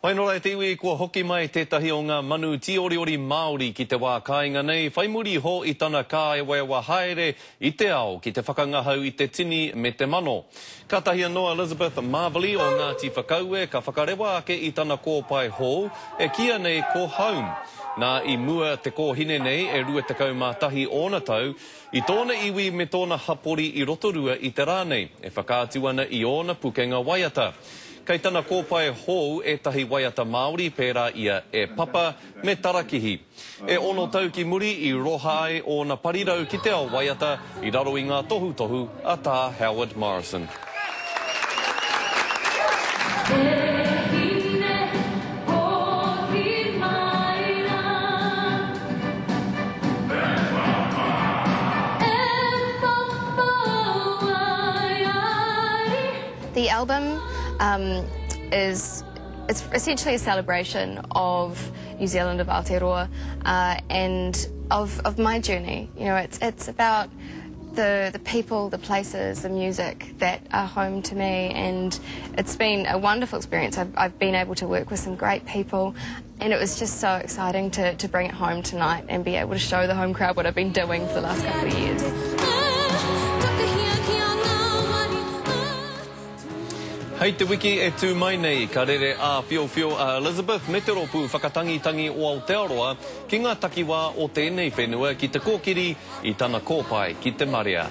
Whainora e te iwi, kua hoki mai tētahi o ngā manu tīoriori Māori ki te wā kāinga nei, whai muri iho i tana kāewaewa haere i te ao ki te whakangahau i te tini me te mano. Kātahi anō a Elizabeth Marvelly o Ngāti Whakaue ka whakarewa ake i tana kōpae hou e kīia nei ko Home. Nā, i mua te kōhine nei e 21 ōna tau, I tōna iwi me tōna hapori i Rotorua i te rā nei, e whakaatu ana i ōna pukenga waiata. Kei tana kōpae hou ētahi waiata Māori pērā i a E Papa me Tarakihi. E ono tau ki muri i roha ai ōna parirau ki te ao waiata i raro i ngā tohutohu a Tā Howard Morrison. E hine, hoki mai rā. E papa waiari. The album um, is it's essentially a celebration of New Zealand, of Aotearoa, uh, and of, of my journey. You know, it's, it's about the, the people, the places, the music that are home to me, and it's been a wonderful experience. I've, I've been able to work with some great people, and it was just so exciting to, to bring it home tonight and be able to show the home crowd what I've been doing for the last couple of years. Hei te wiki e tū mai nei, ka rere āwhiowhio a Elizabeth me te rōpū whakatangitangi o Aotearoa ki ngā takiwā o tēnei whenua ki te kōkiri i tana kōpae ki te marea.